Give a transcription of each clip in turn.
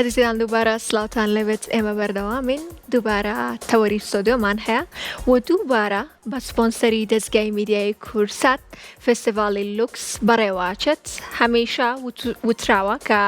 ئازیزان دووبارە سلاوتان لێبێت ئێمە بەردەوامین دووبارە تەوەری ستۆدیۆمان هەیە و دووبارە بە سپۆنسەری دەزگای میدیایی کوردسات فێستیڤاڵی لوکس بەڕێوەئەچێت، هەمیشە وتراوە کە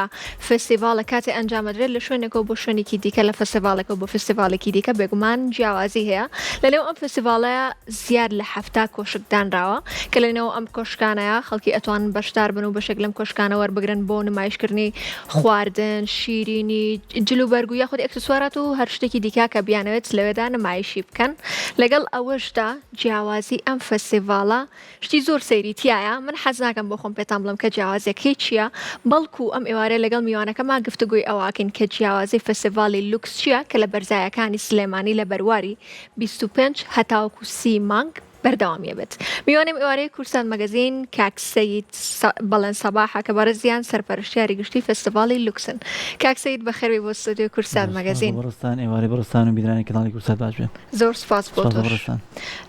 فێستیڤاڵێک کاتێ ئەنجامەدرێت لە شوێنێکەوە بۆ شوێنێکی دیکە لە فێستیڤاڵێکەوە بۆ فێستیڤاڵێکی دیکە بێگومان جیاوازی هەیە لەنێو ئەم فێستیڤاڵەیە زیاد لە 70 کۆشک دانراوە کە لەنێو ئەم کۆشکانەیە خەڵکی ئەتوانن بەشدار بن و بەشێک لەم کۆشکانە وەربگرن بۆ نمایشکردنی خواردن شیرینی جل و بەرگ و یاخود ئێکسسوارات و هەر شتێکی دیکە کە بیانەوێت لەوێدا نمایشی بکەن لەگەڵ ئەوەشدا جیاوازی ئەم فێستیڤاڵە شتی زۆر سەیری تیایە من حەز ناکەم بۆ خۆم پێتان بڵێم کە جیاوازیەکەی چیە بەڵکو ئەم ئێوارەیە لەگەڵ میوانەکەما گفتوگۆی ئەوە ئەکەین کە جیاوازی فێستیڤاڵی لوکس چیە کە لە بەرزایەکانی سلێمانی لە بەرواری 25 هەتاوەکو 30 مانگ بەردەوامی ئەبێت میوانی ئەم ئێوارەیە کوردستان مەگەزین کاک سەید بەڵێن سەباحە کە بەڕێزیان سەرپەرشتیاری گشتی فێستیڤاڵی لوکسن کاک سەید بەخێربێی بۆ ستۆدیۆی کوردستان مەگەزین. بەڕێزتان ئێوارەی بەڕێزتان و بینەرانی کەناڵی کوردسات باش بێ. زۆر سوپاس بۆ تۆش.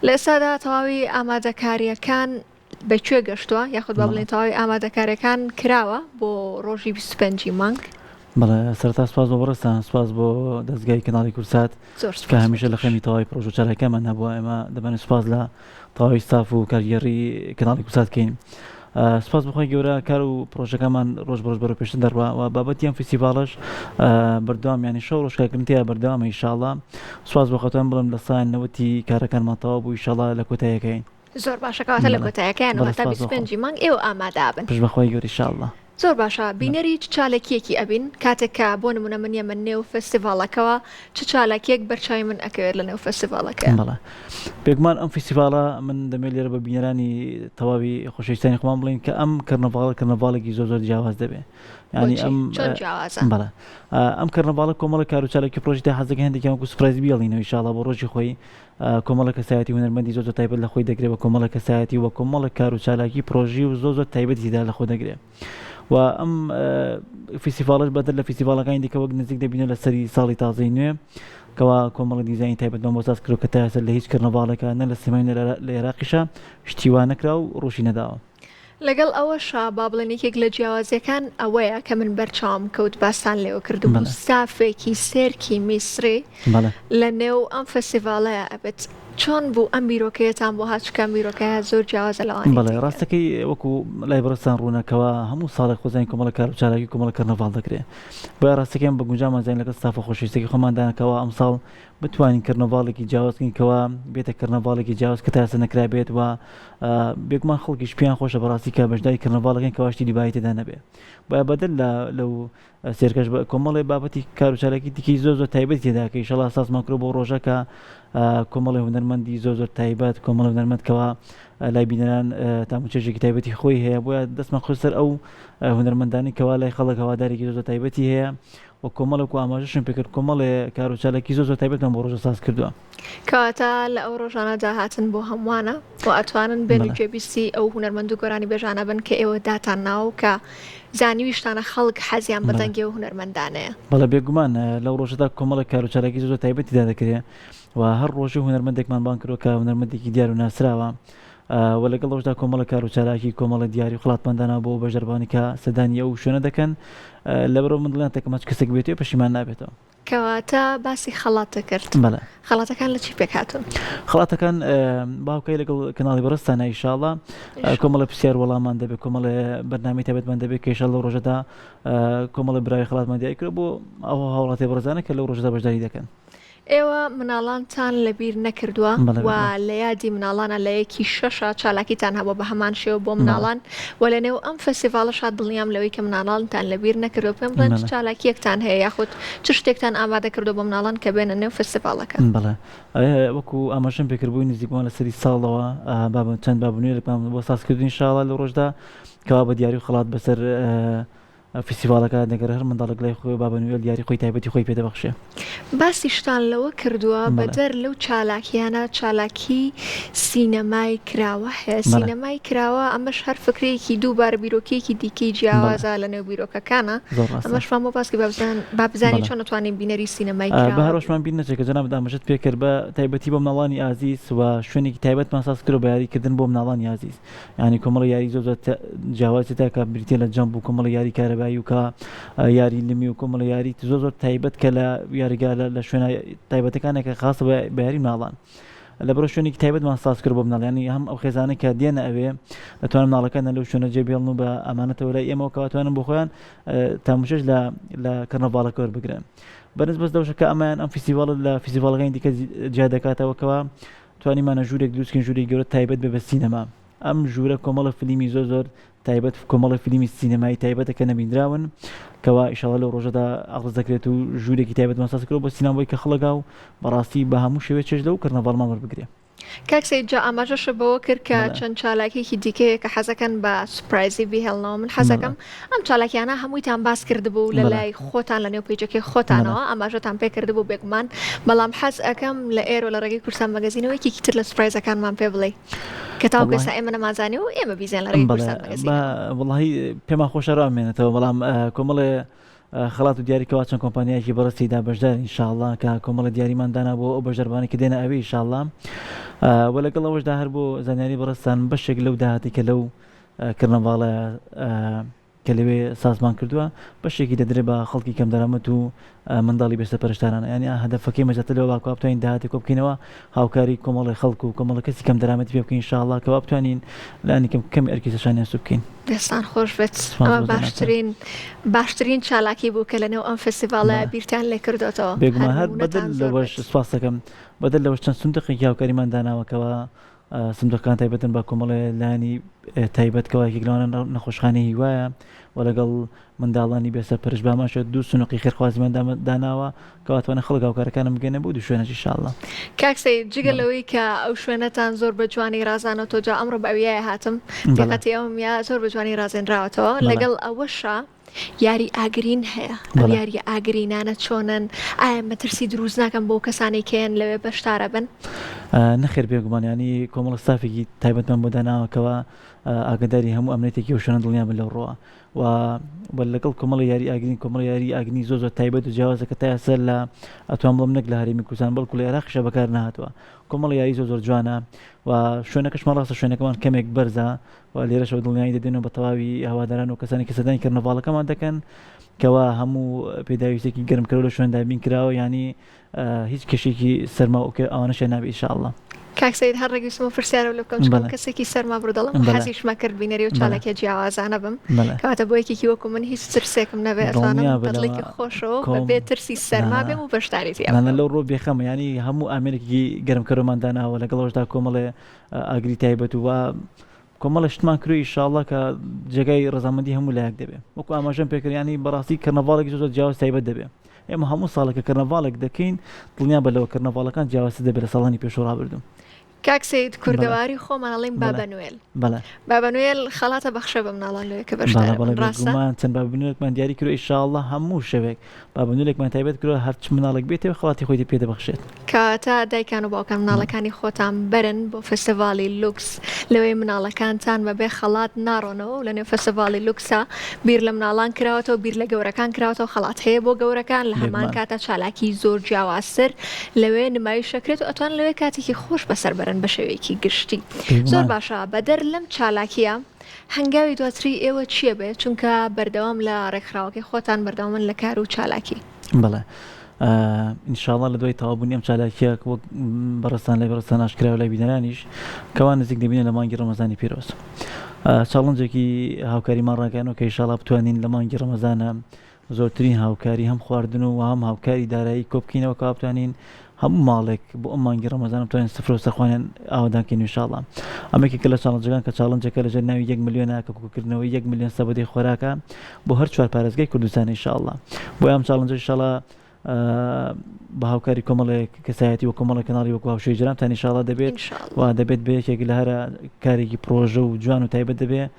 لە ئێستادا تەواوی ئامادەکارییەکان بە کوێ گەشتووە یاخود با بڵێین تەواوی ئامادەکارییەکان کراوە بۆ ڕۆژی 25 ی مانگ؟ بەڵێ سەرەتا سوپاس بۆ بەڕێزتان سوپاس بۆ دەزگای کەناڵی کوردسات زۆر کە سوپاس بۆ هەمیشە لە تۆش. خەمی تەواوی پڕۆژە و چالاکیەکانمان هەبووە ئێمە دەمانەوێت سوپاس لە تەواوی ستاف و کارگێڕی کەناڵی کوردسات کەین سوپاس بۆ خوای گەورە کار و پڕۆژەکانمان ڕۆژ بە ڕۆژ بەرەو پێشتر دەڕوا و بابەتی ئەم فیستیڤاڵەش بەردەوام یانی شەو ڕۆژ کارکردن تیا بەردەوامە ئیشاڵا سوپاس بۆ خاتوان بڵێم لە سای نەوەتی کارەکانمان تەواو بوو ئیشاڵا لە کۆتاییەکەین. زۆر باشە کەواتە لە بەڵێ کۆتایەکەیان و بەڵێ هەتا سوپاس بۆ خوا. 25 ی مانگ ئێوە ئامادەبن. پشت بە خوای گەورە ئیشاڵا. زۆر باشە بینەری چ چالەکیەکی ئەبین کاتێک کە بۆ نمونە من یەمە نێو فێستیڤاڵەکەوە چ چالاکیەک بەر چاوی من ئەکەوێت لە نێو فێستیڤاڵەکەیا؟ بەڵێ بێگومان ئەم فیستیڤاڵە من دەمەوێت لێرە بە بینەرانی تەواوی خۆشەویستانی خۆمان بڵێین کە ئەم کەرنەڤاڵە کەرنەڤاڵێکی زۆر زۆر جیاواز دەبێ یانی بۆچی ئەم چۆن جیاوازە؟ بەڵێ ئەم کەرنەڤاڵە کۆمەڵە کار و چالاکی پڕۆژی تا حەزەکەی هەندێکیان وەکو surprise بیڵینەوە ئیشاڵا بۆ ڕۆژی خۆی کۆمەڵە کەسایەتی هونەرمەندی زۆر زۆر تایبەت لە خۆی دەگرێ بە کۆمەڵە کەسایەتی و کۆمەڵە کار و چالاکی پڕۆژی و زۆر زۆر تایبەتی تێدا لە خۆ دەگرێ و ئەم فیستیڤاڵش بەدەر لە فیستیڤاڵەکانی دیکە وەک نزیک دەبینەوە لە سەری ساڵی تازەی نوێ کەوا کۆمەڵە دیزاینی تایبەتمان بۆ ساز کردووە کە تا ئێستا لە هیچ کەرنەڤاڵێکا نە لە سلێمانی نە لە عێراقیشا شتی وا نەکرا و ڕووشی نەداوە. لەگەڵ ئەوەشا با بڵێین یەکێک لە جیاوازیەکان ئەوەیە کە من بەرچاوم کەوت باستان لێوە کردبوو بەڵێ. ستافێکی سێرکی میسری بەڵێ. لە نێو ئەم فێستیڤاڵەیا ئەبێت چۆن بوو ئەم بیرۆکەیەتان بۆ هات چونکە ئەم بیرۆکەیە زۆر جیاوازە لەوانی بەڵێ دیکە. ڕاستەکەی وەکو لای بەڕێزتان ڕوونە کەوا هەموو ساڵێک خۆزانی کۆمەڵە کار و چالاکی کۆمەڵە کەرنەڤاڵ دەکرێ بۆیە ڕاستەکەی ئەم بە گونجامان زانی لەگەڵ ستافە خۆشەویستەکەی خۆماندا کەوا ئەمساڵ بتوانین کەرنەڤاڵێکی جیاواز بکەین کەوا بێتە کەرنەڤاڵێکی جیاواز کە تا ئێستا نەکرابێت و بێگومان خەڵکیش پێیان خۆشە بەڕاستی کە بەشداری کەرنەڤاڵەکەن کەوا شتی دووبارەی تێدا نەبێ بۆیە بەدەر لە لەو سێرکەش بە کۆمەڵێ بابەتی کار و چالاکی دیکەی زۆر زۆر تایبەتی تێدا کە ئیشەڵا سازمان کرۆ بۆ ڕۆژە کە کۆمەڵی هونەرمەندی زۆر زۆر تایبەت کۆمەڵی هونەرمەند کەوا لای بینەران تام و چێژێکی تایبەتی خۆی هەیە بۆیە دەستمان خست سەر ئەو هونەرمەندانی کەوا لای خەڵک هەوادارێکی زۆر زۆر تایبەتی هەیە و کۆمەڵێک و ئاماژەشم پێکرد کۆمەڵێ کار و چالاکی زۆر زۆر تایبەتمان بۆ ڕۆژە ساز کردووە. کەواتە لە ئەو ڕۆژانەدا هاتن بۆ هەمووانە و ئەتوانن بێن و بەڵێ. گوێبیستی ئەو هونەرمەند و گۆرانیبێژانە بن کە ئێوە داتان ناوە و کە زانیویشتانە خەڵک حەزیان بە بەڵێ. دەنگی ئەو هونەرمەندانەیە. بەڵێ بێگومان لەو ڕۆژەدا کۆمەڵێک کار و چالاکی زۆر زۆر تایبەتی تێدا دەکرێ و هەر ڕۆژێ هونەرمەندێکمان بانگ کردووە کە هونەرمەندێکی دیار و ناسراوە و لەگەڵ ئەوشدا کۆمەڵە کار و چالاکی کۆمەڵە دیاری و خڵاتمان دانا بۆ بەشداربووانی کە سەردانی ئەو شوێنە دەکەن لەبەرئەوە من دڵنیام دەکەم هەچ کەسێک بێتەوە پەشیمان نابێتەوە. کەواتە باسی خەڵاتت کرد بەڵێ. خەڵاتەکان لە چی پێکهاتوون؟ خەڵاتەکان بە هاوکاری لەگەڵ کەناڵی بەڕێزتانە ئیشاڵا کۆمەڵە پرسیار وەڵامان دەبێت کۆمەڵێ بەرنامەی تایبەتمان دەبێت کە ئیشاڵ لەو ڕۆژەدا کۆمەڵە براوی خەڵاتمان دیاری کردووە بۆ ئەو هاوڵاتیە بەڕێزانە کە لەو ڕۆژەدا بەشداری دەکەن. ئێوە مناڵانتان لە بیر نەکردووە بەڵێ و بەڵێ. لە یادی مناڵانا لە یەکی شەشا چالاکیتان هەبووە بە هەمان شێوە بۆ بەڵێ. مناڵان و لە نێو ئەم فێستیڤاڵەشا دڵنیام لەوەی کە مناڵانتان لە بیر نەکردووە پێم بڵێن چ بەڵێ. چالاکییەکتان هەیە یاخود چ شتێکتان ئامادە کردووە بۆ مناڵان کە بێنە نێو فێستیڤاڵەکە؟ بەڵێ وەکو ئاماژەم پێ کرد بووی نزیک بوومان لە سەری ساڵەوە بابە چەند باب نوێیەکمان بۆ ساز کردوین ان شاء اللە لەو ڕۆژدا کەوا بە دیاری و خەڵات بەسەر فیستیڤاڵەکە دەگەر هەر منداڵێک لای خۆی بابە نوێل دیاری خۆی تایبەتی خۆی پێ دەبەخشێ. باسیشتان لەوە کردووە بەڵێ. بەدەر لەو چالاکیانە چالاکی سینەمای کراوە هەیە، بەڵێ. سینەمای کراوە ئەمەش هەر فکرەیەکی دووبارە بیرۆکەیەکی دیکەی بەڵێ. جیاوازە لە نێو بیرۆکەکانا، زۆر ڕاستە. ئەمەشمان بۆ باس کەی با بزان با بزانین بەڵێ. چۆن ئەتوانین بینەری سینەمای بە کراوە بین. هەرۆشمان بیر نەچێت کە جەنابت ئاماژەت پێ کرد بە تایبەتی بۆ مناڵانی ئازیز و شوێنێکی تایبەتمان ساز کردوە بە یاری کردن بۆ مناڵانی ئازیز یانی کۆمەڵە یاری زۆر زۆر جیاواز تێدا کە بریتیە لە jump و کۆمەڵە یاری کارەبایی. بایی و کە یاری لمی و کۆمەڵە یاری زۆر زۆر تایبەت کە لە یاریگا لە شوێنە تایبەتەکانێکە خاصە بە یاری مناڵان. لە بڕۆ شوێنێکی تایبەتمان ساز کرد بۆ مناڵ یانی هەم ئەو خێزانەی کە دێنە ئەوێ دەتوانن مناڵەکانیان لەو شوێنە جێ بێڵن و بە ئامانەتەوە لای ئێمەوە کەوا توانن بۆ خۆیان تاموچێژ لە لە کەرنەڤاڵەکە وەربگرن بەنسبەت لەوشە کە ئەمەیان ئەم فیستیڤاڵە لە فیستیڤاڵەکانی دیکە جیا دەکاتەوە کەوا توانیمانە ژوورێک دروستکەین ژووری گەورە تایبەت بێ بە سینەما ئەم ژوورە کۆمەڵە فلیمی زۆر زۆر تایبەت کۆمەڵە فلیمی سینەمایی تایبەتە کە نەبیندراون کەوا ئیشەڵا لەو ڕۆژەدا عەڕز دەکرێت و ژوورێکی تایبەتمان ساز کردوە بۆ سینەما بۆی کە خەڵک و بەڕاستی بە هەموو شێوەیەک چێژ لەو کەرنەڤاڵمان وەربگرێ. کاک سەید جا ئاماژەشت بەوە کرد کە چەند چالاکیەکی دیکە هەیە کە حەزەکەن بە سوپرایزی بیهێڵنەوە من حەزەکەم ئەم چالاکیانە هەموویتان باس کردبوو لە لای خۆتان لە نێو page ەکەی خۆتانەوە ئاماژەتان پێ کردبوو بێگومان بەڵام حەز ئەکەم لە ئێرۆ لە ڕێگەی کوردستان مەگەزینەوە یەکێکی تر لە سوپرایزەکانمان پێ بڵێی کە تاوەکو ئێستا ئێمە نەمانزانی و ئێمە بیزانین لە ڕێگەی کوردستان مەگەزینەوە. وەڵاهی پێمان خۆشە ڕامێنێتەوە بەڵام کۆمەڵێ خەڵات و دیاری کەوا چەند کۆمپانیایەکی بەڕێز تێیدا بەشدارن ان شاء اللە کە کۆمەڵە دیاریمان دانا بۆ ئەو بەشداربوانەی کە دێنە ئەوێ ان شاء اللە وە لەگەڵ ئەوەشدا هەر بۆ زانیاری بەڕێزتان بەشێک لەو داهاتی کە لەو کرنەڤاڵە کە لەوێ سازمان کردووە بەشێکی دەدرێت بە خەڵکی کەمدەرامەت و منداڵی بێسەرپەرشتارانە یانی هەدەفەکەی مەجاتە لەوە باکوا بتوانین داهاتی کۆ بکەینەوە هاوکاری کۆمەڵی خەڵک و کۆمەڵە کەسی کەم دەرامەتی پێ بکەین ان شاء اللە کەوا بتوانین لانی کەم کەمی ئەرکی سەرشانیان سوک بکەین. دەستان خۆش بێت ئەمە باشترین باشترین چالاکی بوو کە لەنێو ئەم فستیڤاڵە بیرتان لێ کردۆتەوە. بێگومان هەر بەدەر لەوەش سوپاس دەکەم بەدەر لەوەش چەند سندوقێکی هاوکاریمان داناوە کەوا سندوقەکان تایبەتن بە کۆمەڵێ لایەنی تایبەت کەوا یەکێک لەوانە نەخۆشخانەی هیوایە و لەگەڵ منداڵانی بێسەرپەرشت بە هەمان شێوە دوو سنوقی خێرخوازیمان داناوە کەوا توانن خەڵک هاوکارەکانم بگەنە بۆ دوو شوێنەش ئیشاڵڵا. کاک سەید جگە لەوەی کە ئەو شوێنەتان زۆر بە جوانی ڕازانەوە جا ئەمڕۆ بە ئەویایە هاتم دیقەتی ئەوم یا زۆر بە جوانی ڕازێنراوەتەوە لەگەڵ ئەوەشا یاری ئاگرین هەیە ئەو یاریە ئاگرینانە چۆنن ئایا مەترسی دروست ناکەن بۆ کەسانێک کە یەن لەوێ بەشدارە بن؟ نەخێر بێگومان یانی کۆمەڵە ستافێکی تایبەتمان بۆ داناوە کەوا ئاگاداری هەموو ئەمنیەتێکی ئەو شوێنە دڵنیا بن لەو ڕووە و و لەگەڵ کۆمەڵی یاری ئاگرین کۆمەڵی یاری ئاگرینی زۆر زۆر تایبەت و جیاوازە کە تا ئێستا لە ئەتوان بڵێم نەک لە هەرێمی کوردستان بەڵکو لە عێراقیشە بەکار نەهاتووە کۆمەڵی یاری زۆر زۆر جوانە و شوێنەکەشمان ڕاستە شوێنەکەمان کەمێک بەرزە و لێرەشەوە دڵنیایی دەدەین و بە تەواوی هەواداران و کەسانی کە سەردانی کەرنەڤاڵەکەمان دەکەن کەوا هەموو پێداویستێکی گەرمکەرەوە لە شوێن دابین کراوە یانی هیچ کێشەیەکی سەرما و ئەوانەشیان نابێت ان شاء اللە. کاک سەید هەر ڕێک ویستم ئەو پرسیارەو لێ بکەم چونکە من کەسێکی سەرما بڕ دڵم حەزیشمە کرد بینەری ئەو چالاکیە جیاوازانە بم کەواتە بۆ یەکێکی وەکو من هیچ ترسێکم نەبێ ئەتوانم بە دڵێکی خۆشەوە بە بێ ترسی سەرما بێم و بەشداری تیا بکەم. لەو ڕووە بێخەمە یانی هەموو ئامێرێکی گەرمکەرەوەمان داناوە لەگەڵ ئەوەشدا کۆمەڵێ ئاگری تایبەت و کۆمەڵە شتمان کردووە ئیشاڵڵا کە جێگای ڕەزامەندی هەموو لایەک دەبێ وەکو ئاماژەم پێکرد ینی بەڕاستی کەرنەڤاڵێکی زۆر زۆر جیاواز تایبەت دەبێ ئێمە هەموو ساڵێک کە کەرنەڤاڵێک دەکەین دڵنیا بە لەوە کەرنەڤاڵەکان جیاوازتر دەبێت لە ساڵانی پێشوو ڕابردوو. کاک سەید کوردەواری خۆمان ئەڵێین بابە نوێل بابە نوێل خەڵاتە بەخشێ بە مناڵان لەوێ کە بەشدار بن ڕاستە؟ بێگومان چەند بابە نوێلێکمان دیاری کردووە ئیشاڵڵا هەموو شەوێک بابە نوێلێکمان تایبەت کردووە هەرچ مناڵێک بێتەوە خەڵاتی خۆی پێ دەبەخشێت. کەواتە دایکان و باوکان مناڵەکانی خۆتان بەرن بۆ فستیڤاڵی لوکس لەوێ مناڵەکانتان بەبێ خەڵات ناڕۆنەوە و لەنێو فستیڤاڵی لوکسا بیر لە مناڵان کراوەتەوە بیر لە گەورەکان کراوەتەوە خەڵات هەیە بۆ گەورەکان لە هەمان کاتا چالاکی زۆر جیاوازتر لەوێ نمایش ئەکرێت و ئەتوانن لەوێ کاتێکی خۆش بەسەر بەرن بە شێوەیەکی گشتی زۆر باشە بەدەر لەم چالاکیە هەنگاوی دواتری ئێوە چیە بێ چونکە بەردەوام لە ڕێکخراوەکەی خۆتان بەردەوامن لە کار و چالاکی؟ بەڵێ ان شاء اللە لە دوای تەواوبوونی ئەم چالاکیە وەک بەڕێزتان لای بەڕێزتان ئاشکرایە و لای بینەرانیش کەوا نزیک دەبینە لە مانگی ڕەمەزانی پیرۆز challenge ێکی هاوکاریمان ڕاگەیانەوە کە ان شاء اللە بتوانین لە مانگی ڕەمەزانە زۆرترین هاوکاری هەم خواردن و هەم هاوکاری دارایی کۆبکەینەوە کە بتوانین هەموو ماڵێک بۆ ئەم مانگی ڕەمەزان بتوانین سفرە و سەرخوانیان ئاوەدان کەین ان شاء اللە ئەمە یەکێکە لە challenge ەکان کە challenge ەکە لەژێر ناوی یەک ملیۆنە کە کۆکردنەوەی یەک ملیۆن سەبەتەی خۆراکە بۆ هەر چوار پارێزگای کوردستان ان شاء اللە بۆیە ئەم challenge ە ان شاء اللە بە هاوکاری کۆمەڵێک کەسایەتی و کۆمەڵێک کەناڵی وەکو هاوشێوەی جەنابتان ان شاء اللە دەبێت و دەبێت بە یەکێک لە هەرە کارێکی پرۆژە و جوان و تایبەت دەبێت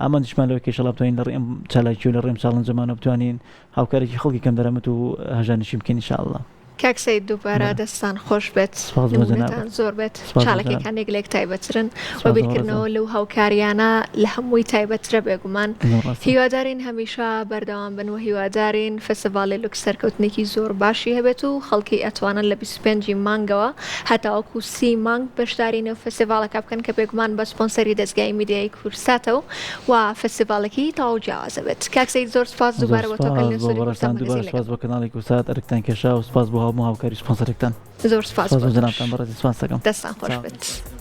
ئامانجیشمان لەوەی کە ئیشەڵا بتوانین لە ڕێی ئەم چالاکی و لە ڕێی ئەم challenge ەمانەوە بتوانین هاوکارێکی خەڵکی کەمدەرامەت و هەژارنشین بکەین ان شاء اللە. کاک سەید دووبارە دەستان خۆش بێت نمونەتان زۆر بێت چالاکیەکان یەک لەیەک تایبەترن و بیرکردنەوە لەو هاوکاریانە لە هەمووی تایبەترە بێگومان هیوادارین هەمیشە بەردەوام بن و هیوادارین فستیڤاڵی لوکس سەرکەوتنێکی زۆر باشی هەبێت و خەڵکی ئەتوانن لە 25 مانگەوە هەتاوەکو سی مانگ بەشداری نێو فستیڤاڵەکە بکەن کە بێگومان بە سپۆنسەری دەزگای میدیایی کوردساتە و و فستیڤاڵێکی تەواو جیاوازە بێت. کاک سەید زۆر سوپاس زۆر دووبارە بۆ تۆ کە سوپاس لە بۆ سوودی بەڕێزتان کوردستان دووبارە مەگەزین سوپاس لەگەڵ. بۆ کەناڵی کوردسات ئەرکتان کێشا و سوپاس بۆ هەموو هاوکاری سپۆنسەرێکتان زۆر سوپاس سوپاس بۆ بۆ تۆش جەنابتان بەڕێزی سوپاس دەکەم دەستان خۆش چاو. بێت.